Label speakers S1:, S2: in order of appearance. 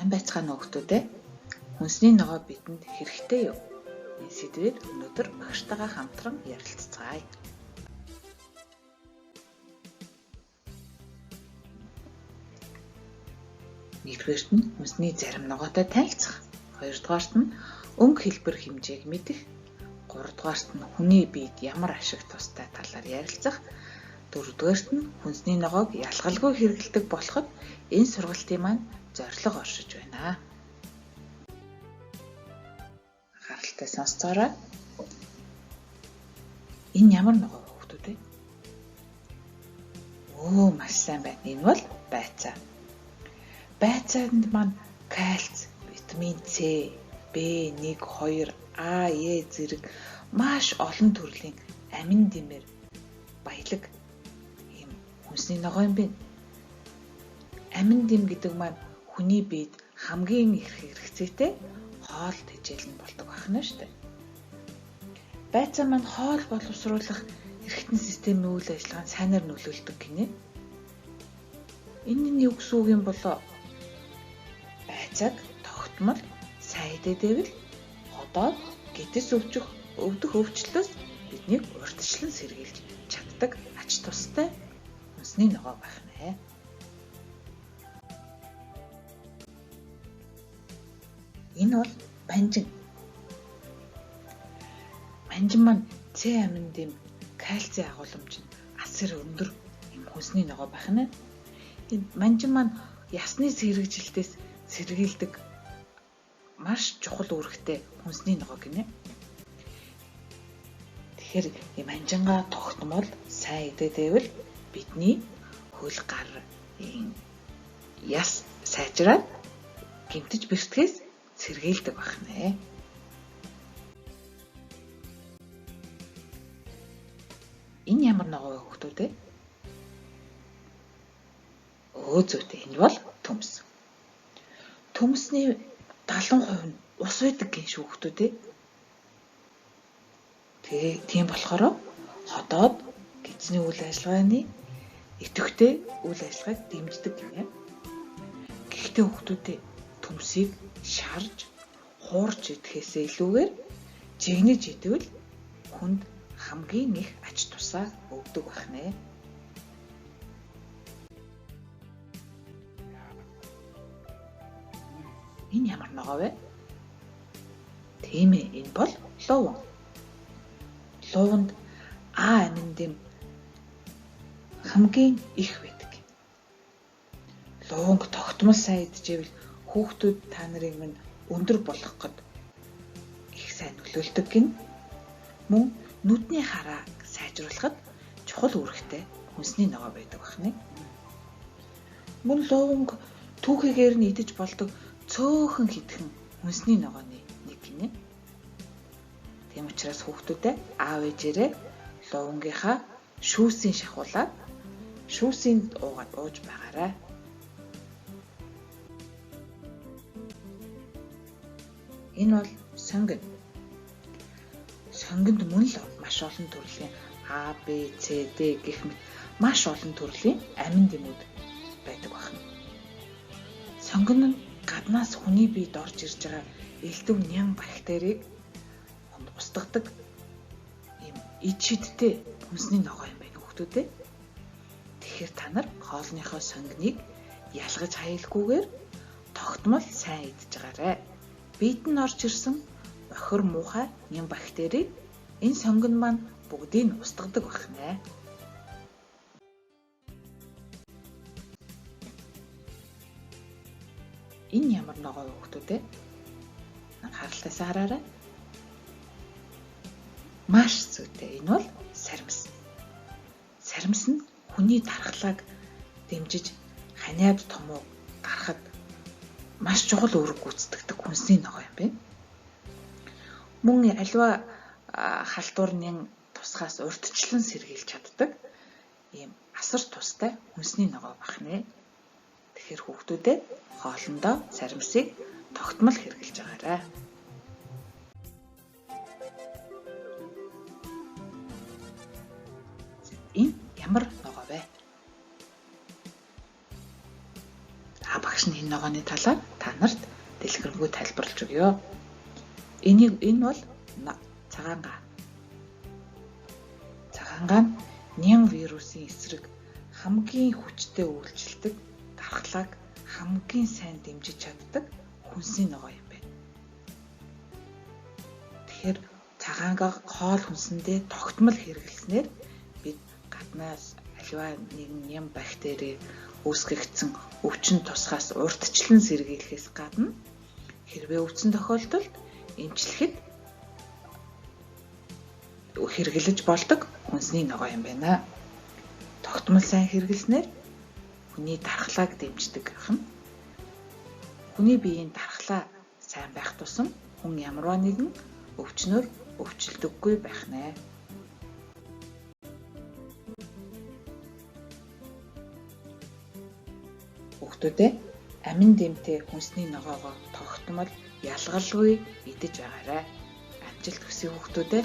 S1: Сайн байцгаана уу хүмүүстээ. Хүнсний ногоо бидэнд хэрэгтэй юу? Энэ сэдвээр өнөөдөр багштайгаа хамтран ярилццгаая. Нэгдүгээрт нь хүнсний зарим ногоотой танилцах. Хоёрдугаарт нь өнгө хэлбэр хэмжээг мэдэх. Гуравдугаарт нь хүний биед ямар ашиг тустай талаар ярилцах. Дөрөвдүгээрт нь хүнсний ногоог ялгалгүй хэрэглэдэг болоход энэ сургалтын маань зорилго оршиж байна. Анхааралтай сонсцоорой. Энэ ямар ногоо вэ хүмүүстээ? Өө, маш сайн байна. Энэ бол байцаа. Байцаанд маань кальц, витамин С, B1, 2, А, Е зэрэг маш олон төрлийн амин дэмээр баялаг ийм хүнсний ногоо юм байна. Амин дэм гэдэг маань хүний биед хамгийн их хэрэгцээтэй хоол тэжээл нь болдог байх нь шүү дээ. Байцаа маань хоол боловсруулах эргэтэн системийн үйл ажиллагаанд сайнаар нөлөөлдөг гинэ. Энэ нь юу гэсэн үг юм болоо? Байцааг тогтмол сайн идээдэвэл ходоод гэдэс өвдөх өвчлөлөөс биднийг урьдчилан сэргийлж чаддаг ач тустай хүнсний ногоо байх нэ. Энэ бол манжин. Манжин маань С амин дэм кальцийн агуулмж нь асар өндөр юм хүнсний ногоо байх нэ. Энэ манжин маань ясны сэргэжилтээс сэргийлдэг маш чухал үүрэгтэй хүнсний ногоо гинэ. Тэгэхээр манжингаа тогтмол сайн идээдэвэл бидний хөл гар яс сайжраад гэмтэж бэртгэхээс сэргийлдэг байх нэ. Энэ ямар ногоо вэ хүмүүстээ? Өө зүйтэй, энэ бол төмс. Төмсний 70% нь ус байдаг гин шүү хүмүүстээ. Тэгээ тийм болохоор ходоод гэдэсний үйл ажиллагааны идэвхтэй үйл ажиллагааг дэмждэг гинэ. Гэхдээ хүмүүстээ төмсийг шарж, хуурж идэхээсээ илүүгээр жигнэж идэвэл хүнд хамгийн их ач тусаа өгдөг байх нэ. Энэ ямар ногоо вэ? Тийм ээ, энэ бол луван. Луванд А амин дэм хамгийн их байдаг. Луванг тогтмол сайн идчихвэл хүүхдүүд та нарыг минь өндөр болгох гээд их сайн нөлөөлдөг гин. Мөн нүдний харааг сайжруулахад чухал үүрэгтэй хүнсний ногоо байдаг байх нэ. Мөн луванг түүхэгээр нь идэж болдог цөөхөн хитгэн хүнсний ногооны нэг гинэ. Тийм учраас хүүхдүүдээ аав ээжээрээ лувангийнхаа шүүсийн шахуулаад шүүсийн уугаад ууж байгаарай. Энэ бол сонгино. Сонгинд мөн л маш олон төрлийн А, Б, С, Д гэх мэт маш олон төрлийн амин дэмүүд байдаг байна. Сонгино нь гаднаас хүний биед орж ирж байгаа элдэв нян бактерийг устгадаг ийм ид шидтэй хүнсний ногоо юм байна хүмүүстээ. Тэгэхээр та нар хоолныхоо сонгиныг ялгаж хаялгүйгээр тогтмол сайн идэж байгаарай. Биед нь орж ирсэн бохир муухай нян бактерийг энэ сонгино маань бүгдийг нь устгадаг байх нэ. Энэ ямар ногоо вэ хүмүүстээ? Анхааралтайсаа хараарай. Маш зүйтэй. Энэ бол саримс. Саримс нь хүний дархлааг дэмжиж ханиад томуу дарахад маш чухал үүрэг гүйцэтгэдэг хүнсний ногоо юм байна. Мөн аливаа халдварын тусгаас урьдчилан сэргийлж чаддаг ийм асар тустай хүнсний ногоо байх нэ. Тэгэхээр хүүхдүүдээ хоолондоо саримсыг тогтмол хэрэглэж байгаарай. Энэ ямар ногоо вэ? Багш нь энэ ногооны талаар та нарт дэлгэрэнгүй тайлбарлаж өгье. Энэ бол цагаан гаа. Цагаан гаа нь ням вирусын эсрэг хамгийн хүчтэй үйлчилдэг, дархлааг хамгийн сайн дэмжиж чаддаг хүнсний ногоо юм байна. Тэгэхээр цагаан гаа хоол хүнсэндээ тогтмол хэрэглэснээр бид гаднаас аливаа нэгэн ням бактери үүсгэгдсэн өвчин тусгаас урьдчилан сэргийлэхээс гадна хэрвээ өвдсөн тохиолдолд эмчлэхэд хэрэглэж болдог хүнсний ногоо юм байна. Тогтмол сайн хэрэглэснээр хүний дархлааг дэмждэг гэх нь. Хүний биеийн дархлаа сайн байх тусам хүн ямарваа нэгэн өвчнөөр өвчлөдөггүй байх нэ. Хүүхдүүдээ амин дэмтэй хүнсний ногоогоо тогтмол ялгалгүй идэж байгаарай. Амжилт хүсье хүүхдүүдээ.